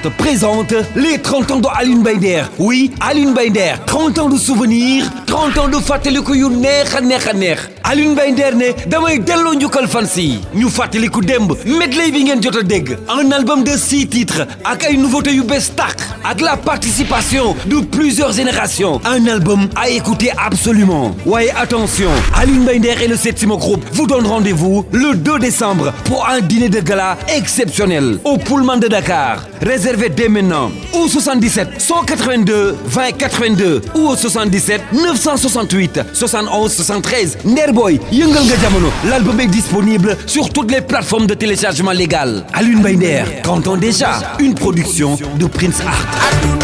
Art présente les 30 ans de Alioune Mbaye Nder. Oui, Alioune Mbaye Nder, 30 ans de souvenirs, 30 ans de fàttaliku yu neex a neex. Alioune Mbaye Nder ne damay delloo njukkal fans yi ñu fàttaliku démb medley bi ngeen jot a dégg un album de 6 titres ak ay nouveautés yu bees tàq ak la participation de plusieurs générations. Un album à écouter absolument. Ouais, attention, Alioune Mbaye Nder et le Setsima Group vous donnent rendez-vous le 2 décembre pour un dîner de gala exceptionnel au Pullman de Dakar. Réservé dès maintenant au 77 182 20 82 ou au 77 968 71 73. Nderboy, yëngal nga jamono. L'album est disponible sur toutes les plateformes de téléchargement légal. Alioune Mbaye Nder, 30 ans déjà, une production de Prince Art.